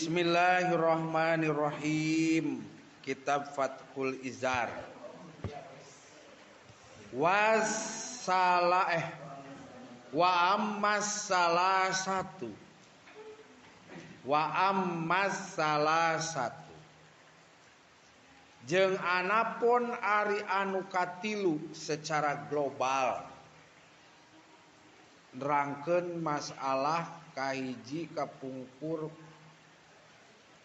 Bismillahirrahmanirrahim. Kitab Fathul Izar. Wassalah wa ammas salah satu. Wa ammas salah satu. Jeung anapun ari anu katilu secara global. Nerangkeun masalah kahiji kapungkur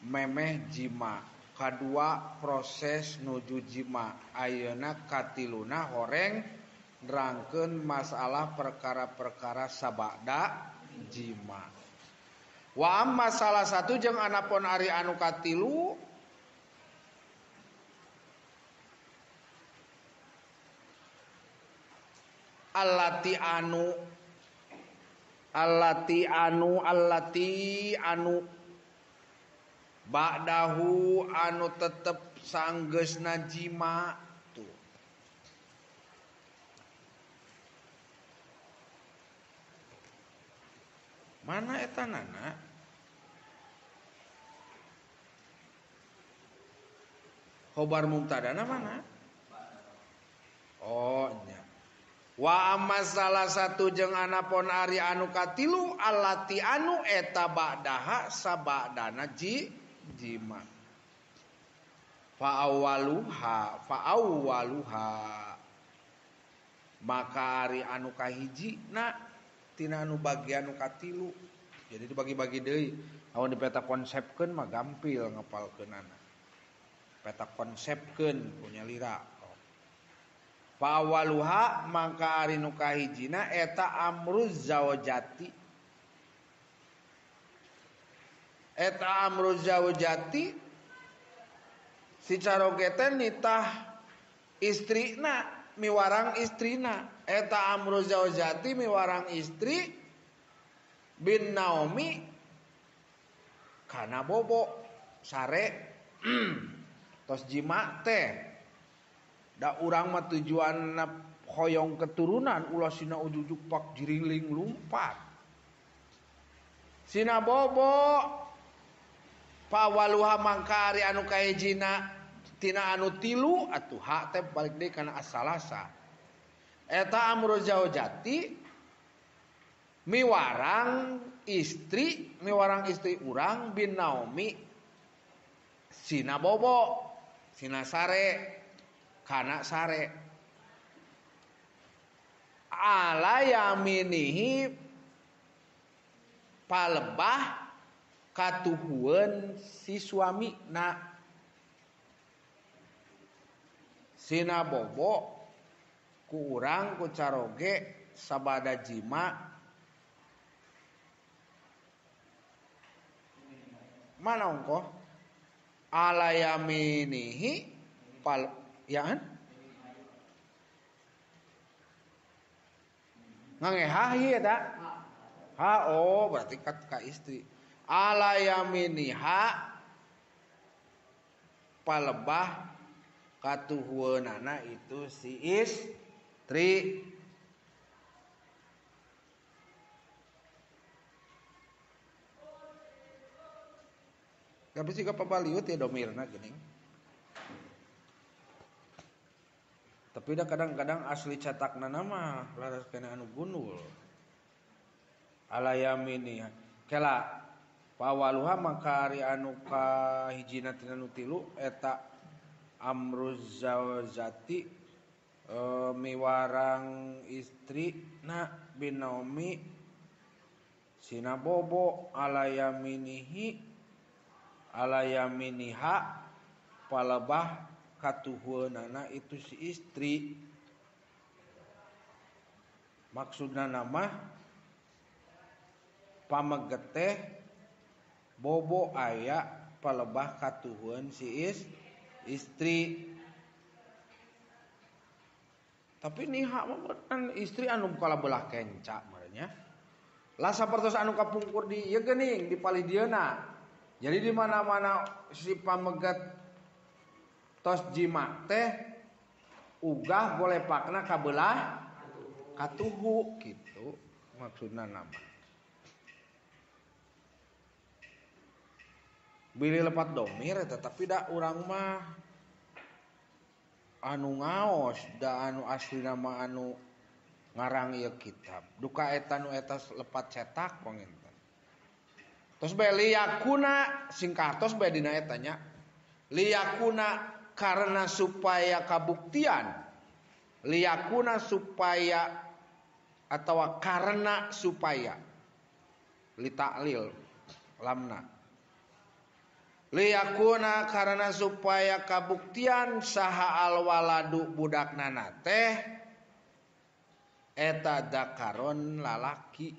memeh jima, kadua proses nuju jima, ayeuna katiluna horeng nerangkeun masalah perkara-perkara sabada jima. Wa amma salah satu jeung anapun ari anu katilu allati anu allati anu allati anu ba'dahu anu tetep sanggeusna jima tuh. Mana eta nana? Khobar mubtadana mana? Oh nya. Wa amma salah satu jeung anapun ari anu katilu allati anu eta ba'daha sabadana jima. Fa awwaluha fa awwaluha maka ari anu kahiji na tina anu bagian anu katilu. Jadi dibagi-bagi deui. Amun dipeta konsepkeun mah gampil ngapalkeunana. Peta konsepkeun punya lira. Fa awwaluha maka ari nu kahijina eta amruz zaujati. Eta amru zaujati si caroge teh nitah istrina miwarang istrina. Eta amru zaujati miwarang istri bin Naomi kana bobo sare tos jima teh. Da urang mah tujuanna hoyong keturunan ulah sina ujujuk pak jiringling lumpat. Sina bobo pawaluha mangka ari anu kahijina tina anu tilu atuh ha teh balik deui kana asalasa. Eta amru zaujati miwarang istri urang bin Naomi sina bobo sina sare kana sare ala yaminihi palebah katuhueun si suami na sina bobo ku urang ku caroge sabada jima mana ongkoh ala yaminihi pal ya kan ngangeha ieu eta ha oh berarti ka istri ala yaminiha palebah katuhueunana itu si istri. Tapi sih kapabaliut ya domirna geuning. Tapi dah kadang-kadang asli cetakna mah laras kana anu gundul. Ala yaminiha kela pawaluha maka ari anu kahijina tina nu tilu eta amruz zaujati miwarang istri na bin Naomi sina bobo ala yaminihi ala yaminiha palebah katuhueunana itu si istri. Maksudna nama pamegeteh bobo aya palebah katuhueun si istri. Tapi niha mah kan istri anu kala belah kenca marenya. Lah sapertos anu kapungkur di ieu geuning di palih dieuna. Jadi di mana-mana si pameget tos jima teh ugah golepakna kabelah katuhu gitu maksudna nama. Bilih lepat domir eta tapi da urang mah anu ngaos da anu asli nama anu ngarang ieu kitab. Duka eta nu eta lepat cetak panginten. Tos bae liyakuna singkatos bae dina eta nya. Liyakuna karena supaya kabuktian. Liyakuna supaya atau karena supaya litaklil lamna. Liyakuna karena supaya kabuktian saha alwaladu budakna teh eta dakaron lalaki.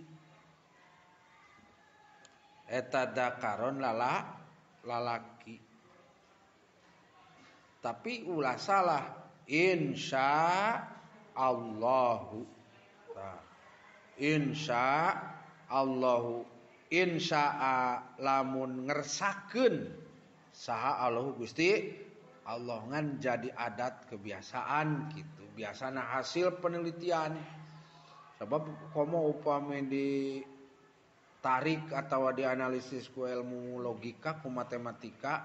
Eta dakaron lalaki. Tapi ulah salah insya Allahu. Insya Allahu insya lamun ngersakeun saha Allahu Gusti Allah ngan jadi adat kebiasaan gitu. Biasana hasil penelitian. Sebab komo upami ditarik atau dianalisis ku ilmu logika ku matematika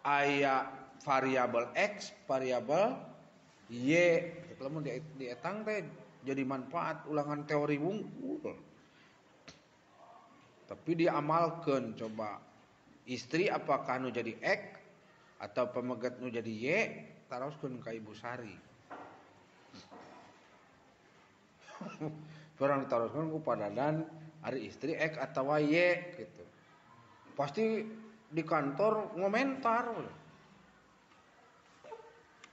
aya variabel X, variabel Y. Lamun dietang teh jadi manfaat ulangan teori wungkul. Tapi diamalkan coba istri apakah nu jadi X atau pameget nu jadi Y taroskeun ka Ibu Sari. Orang taroskeun ku padadan ari istri X atau Y gitu. Pasti di kantor ngomentar.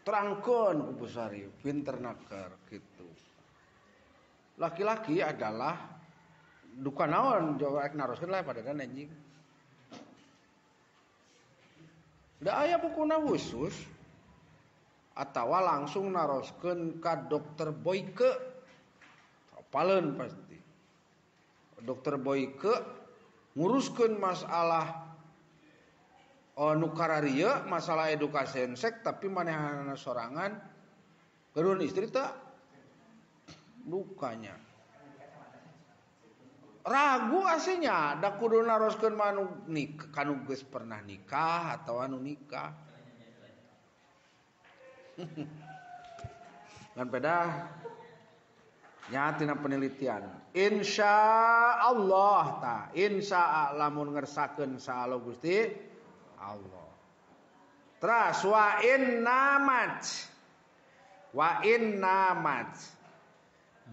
Terangkeun ku Bu Sari, pinter naker gitu. Laki-laki adalah duka naon jawab naroskeun lah padadan anjing. Da aya bukuna khusus atawa langsung naroskeun ka dokter Boyke. Apaleun pasti. Dokter Boyke nguruskeun masalah nu kararieu masalah edukasi seks tapi manehna sorangan gaduhan istri teh lukanya. Ragu aslinya da kudu naroskeun manu nikah kanu geus pernah nikah atau anu nikah. Ngan pedah nya tina penelitian. Insya Allah ta insya lamun ngersakeun sa Allah Gusti Allah. Teras wa innamat wa innamat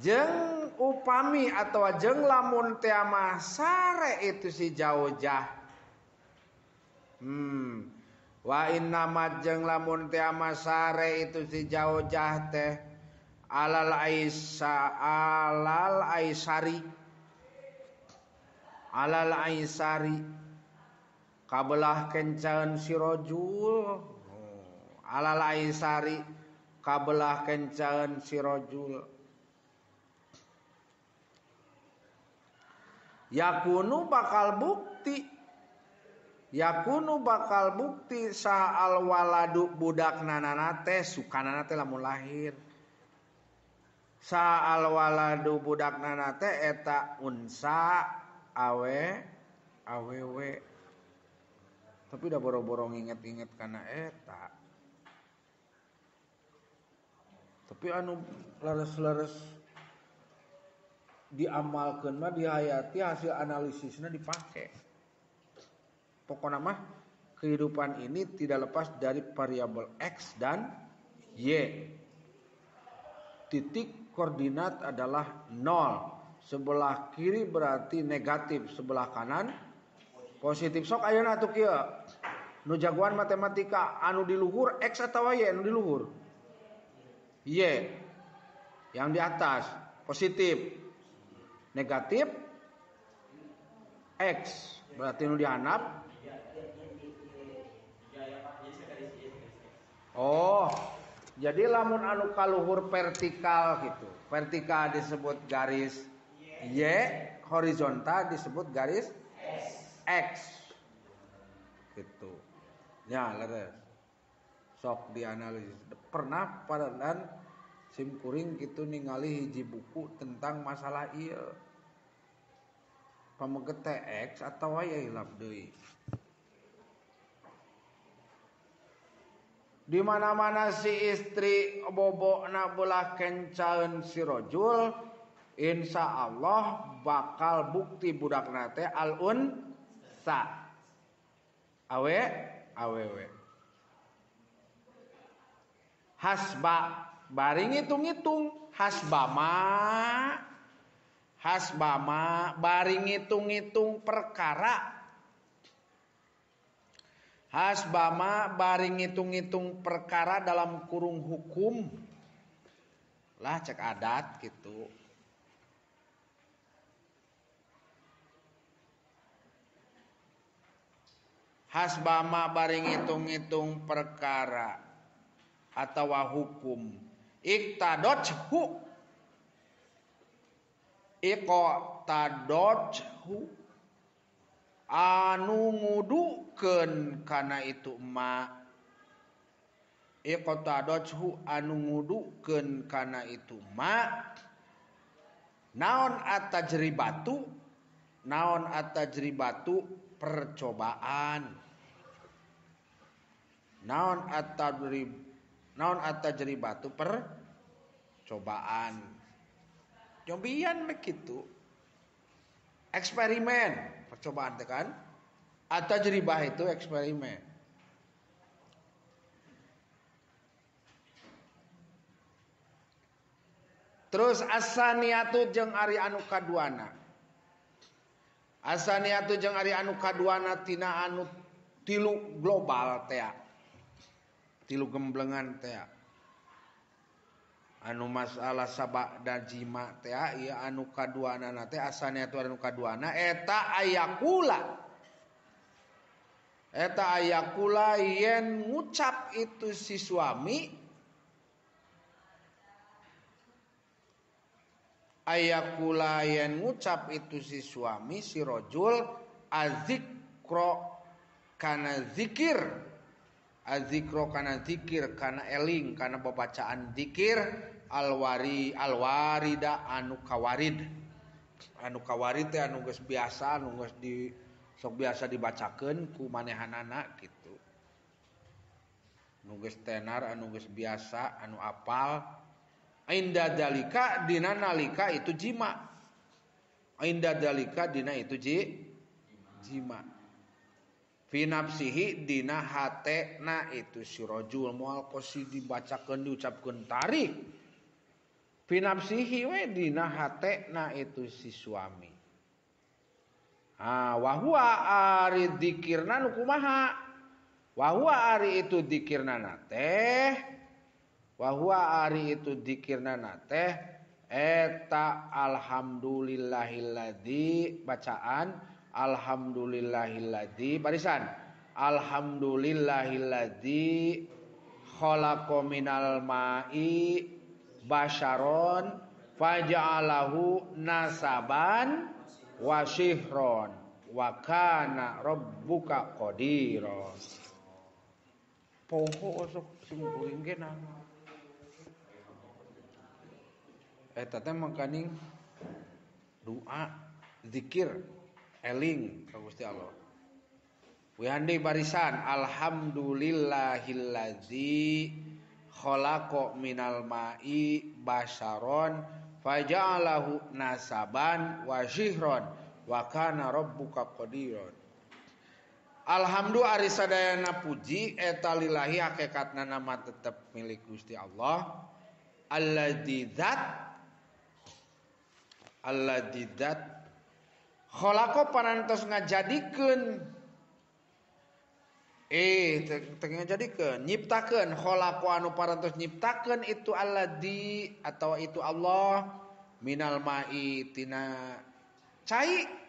jeung upami atau jeung lamun teh mah sare itu si jaujah. Wa innamat jeung lamun teh mah sare itu si jaujah teh alal aisa alal aisari alal aisari kabelah kencan si rojul. Alal aisari kabelah kencan si rojul. Yakunu bakal bukti. Yakunu bakal bukti sa al waladu budak nanana teh sukanana teh lamun lahir. Sa al waladu budak nana teh eta unsa awe awewe. Tapi udah boro-boro nginget-inget karena eta. Tapi anu leres-leres diamalkeun mah dihayati hasil analisisnya dipakai. Pokoknya mah kehidupan ini tidak lepas dari variabel X dan Y. Titik koordinat adalah 0. Sebelah kiri berarti negatif, sebelah kanan positif. Sok ayeuna atuh kieu. Nu jagoan matematika anu di luhur X atawa Y anu di luhur? Y. Yang di atas positif. Negatif X berarti nu dihandap. Oh, jadi lamun anu kaluhur vertikal gitu. Vertikal disebut garis Y, horizontal disebut garis X. Gitu. Ya, leres. Sok dianalisis. Pernah padanan sim kuring gitu ningali hiji buku tentang masalah ieu. Pameget X atawa Y hilap deui. Di mana-mana si istri bobokna belah kencaeun si rojul, insya Allah bakal bukti budakna teh al-unsa. Awe awewe. Hasba bari ngitung-ngitung, hasbama hasbama bari ngitung-ngitung perkara. Hasbama bari ngitung-ngitung perkara dalam kurung hukum lah cek adat gitu. Hasbama bari ngitung-ngitung perkara atau hukum. Iktadothu iqtadothu anu ngudukeun kana itu ma, iqtadothu anu ngudukeun kana itu ma naon at-tajribatu, naon at-tajribatu percobaan, naon at-tajrib, naon at-tajribatu percobaan, nyobian begitu, eksperimen. Percobaan teh kan, at-tajribah itu eksperimen. Terus asaniatu jeung ari anu kaduana. Asaniatu jeung ari anu kaduana tina anu tilu global teh. Tilu gemblengan teh. Anu masalah sabak dan jima teh ieu anu kaduana teh asaniatu anu kaduana eta ayakula. Eta ayakula yen ngucap itu si suami, ayakula yen ngucap itu si suami si rojul azikro kana zikir, azikro kana zikir kana eling kana babacaan zikir alwari alwarida anu kawarid, anu kawarid teh anu geus biasa, anu geus di sok biasa dibacakeun ku manehanana gitu, anu geus tenar, anu geus biasa, anu apal. Inda dalika dina nalika itu jima, inda dalika dina itu jima. Fi nafsihi dina hatena itu si rajul moal kosi dibacakeun diucapkeun tarik. Fi nafsihi we dina hatena itu si suami. Ah wa huwa ari dzikirna nu kumaha? Wa huwa ari itu dzikirna teh, wa huwa ari itu dzikirna teh eta alhamdulillahilladzi, bacaan alhamdulillahilladzi barisan alhamdulillahilladzi khalaqa minal ma'i basyaron faja'alahu nasaban wa syihron wa kana rabbuka qadira. Poho sok sing kuring ge naon eta teh mangkaning doa zikir eling ka Gusti Allah. Wihandi barisan alhamdulillahillazi khalaqa minal ma'i basyaron faja'alahu nasaban wa syihron wa kana rabbuka qadiran. Alhamdulillah ari sadayana puji eta lillahi hakikatna nama tetep milik Gusti Allah. Alladzi dzat, alladzi dzat khalaqa parantos ngajadikeun ngajadikeun nyiptakeun, khalaqa anu parantos nyiptakeun itu alladzi atau itu Allah minal ma'i tina cai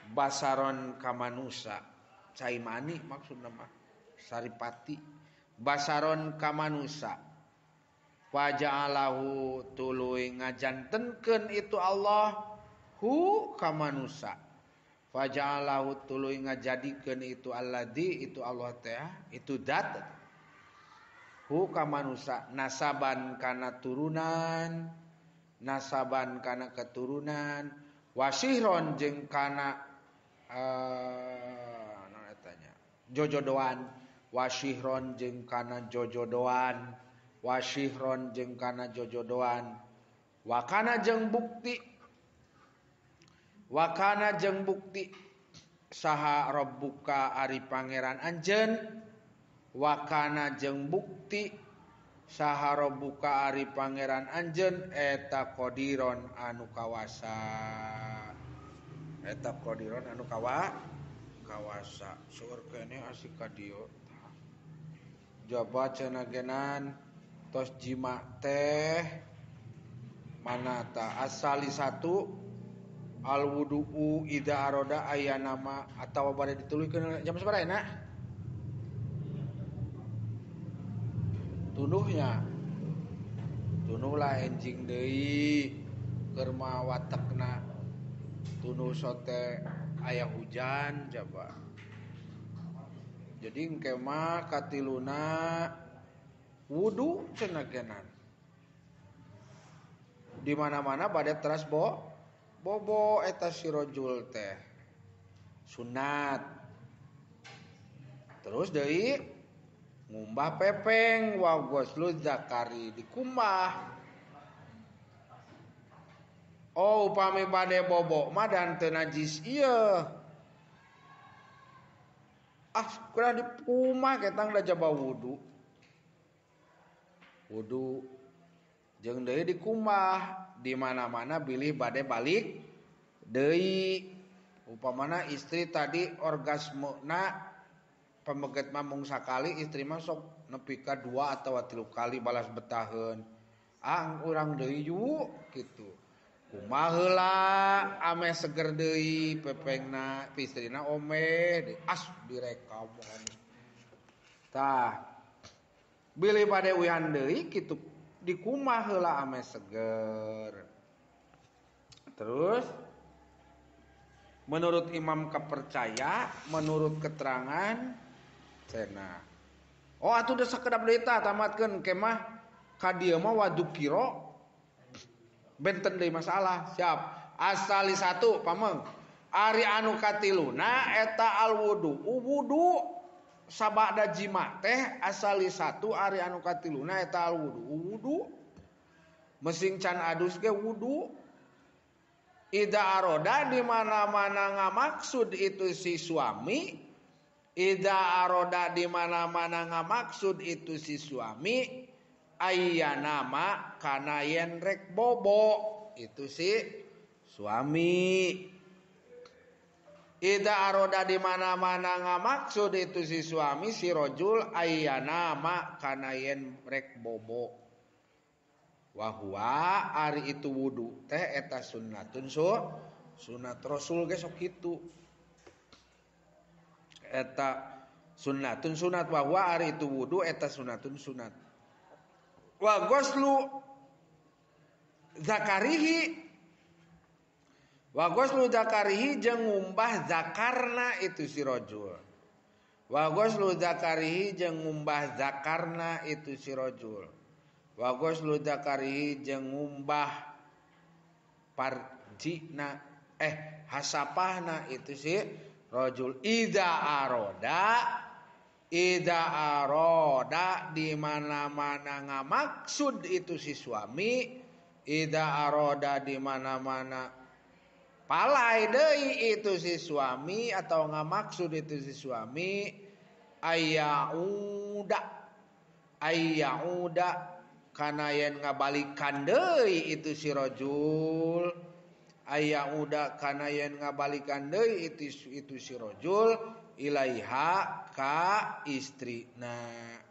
basaron kamanusa, cai mani maksudna mah saripati, basaron kamanusa faja'alahu tuluy ngajantenkeun itu Allah hu kamanusa, faja'alahu tuluy ngajadikeun itu alladzi itu Allah teh itu zat hu kamanusa nasaban kana turunan, nasaban kana keturunan, wasihron jeung kana naon eta nya jojodoan, Wasihron jeung kana jojodoan, wasihron jeung kana jojodoan. Wakana jeung bukti, wakana jeung bukti saha rabbuka ari pangeran anjeun, wakana jeung bukti saha rabbuka ari pangeran anjeun eta qadiron anu kawasa, eta qadiron anu kawasa. Seueur keneh asik ka dieu. Jaba cenah genan tos jima teh mana ta asali satu al wudu'u idza aroda aya nama atawa bade dituluykeun jam sabaraha enak tunuhnya tunuh lah enjing deui keur mah watekna tunuh sote aya hujan jaba. Jadi engke mah katiluna wudu cenah genan. Di mana-mana bade teras bobo eta si rojul teh sunat. Terus deui ngumbah pepeng wa ghuslu zakari dikumbah. Oh upami bade bobo mah dan teu najis ieu. Ah kurang dikumah ketang da jaba wudu. Wudu jeung deui dikumbah di mana-mana bilih bade balik deui. Upamana istri tadi orgasmena pameget mah mung sakali, istri mah sok nepi ka 2 atawa 3 kali balas betaheun. Ah urang deui yuk kitu. Kumaha heula ame seger deui pepengna istrina ome as direkam. Tah bilih bade uyan deui kitu dikumbah heula ame seger. Terus menurut imam kepercaya, menurut keterangan cenah. Oh atuh da sakedap deui tah tamatkeun kemah ka dieu mah wadukiro benten deui masalah. Siap. Asali satu pameng. Ari anu katiluna eta al wudu. Wudu sabada jima teh asali satu ari anu katiluna eta al wudu. Wudu mesing can adus ge wudu. Ida aroda di mana-mana ngamaksud itu si suami, ida aroda di mana-mana ngamaksud itu si suami aya nama kana yen rek bobo itu si suami. Ida aroda di mana-mana ngamaksud itu si suami si rojul aya nama kana yen rek bobo. Wahwa ari itu wudu teh eta sunnatun sunat rasul ge sok kitu. Eta sunnatun sunat wahwa ari itu wudu eta sunnatun sunat. Wa ghuslu zakarihi, wa ghuslu zakarihi jeung ngumbah zakarna itu si rajul. Wa ghuslu zakarihi jeung ngumbah zakarna itu si rajul. Wa ghuslu zakarihi jeung ngumbah parjina hasapahna itu si rajul. Idza aroda di mana-mana ngamaksud itu si suami, idza aroda di mana-mana palai deui itu si suami atau ngamaksud itu si suami ayauda kana yen ngabalikan deui itu si rajul, ayauda kana yen ngabalikan deui itu si rajul ilaiha ka istrina,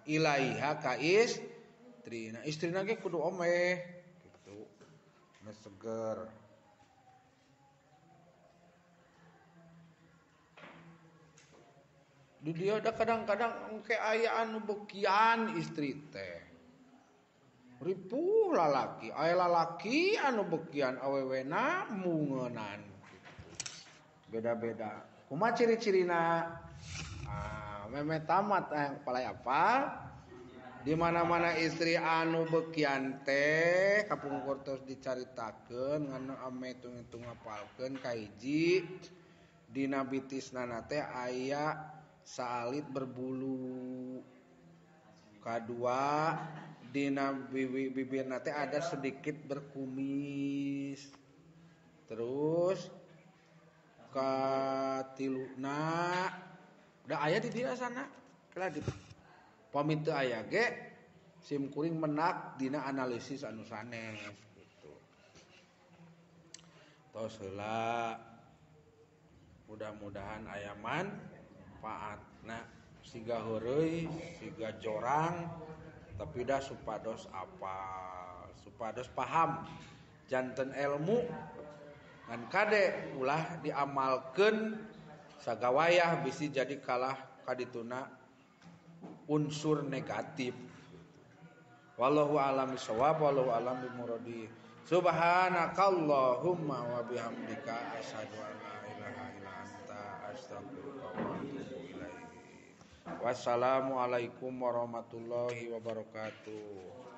ilaiha ka istrina, istrina ge kudu omeh gitu meh seger. Di dia ada kadang-kadang engke aya anu bekian istri teh ripuh lalaki, aya lalaki anu bekian awewena mungenan gitu. Beda-beda. Kumaha ciri-cirina? Meme tamat yang palai apa? Di mana-mana istri anu bekian teh kapungkur terus dicaritakeun ngan ame hitung-hitung ngapalkeun kahiji dina bitisna teh aya saalit berbulu, kadua dina bibirna teh ada sedikit berkumis. Terus katiluna da aya di dieu sana lah di pamit teu aya ge sim kuring menak dina analisis anu sanes gitu. Tos heula mudah-mudahan aya manfaatna siga heureuy siga jorang tapi dah supados apal supados paham janten ilmu ngan kade ulah diamalkeun sagawayah bisi jadi kalah kadituna unsur negatif. Wallahu a'lam bishawab, wallahu a'lam bimuradi. Subhanakallahumma wa bihamdika asyhadu an la ilaha illa anta astaghfiruka wa atubu ilaik. Wassalamualaikum warahmatullahi wabarakatuh.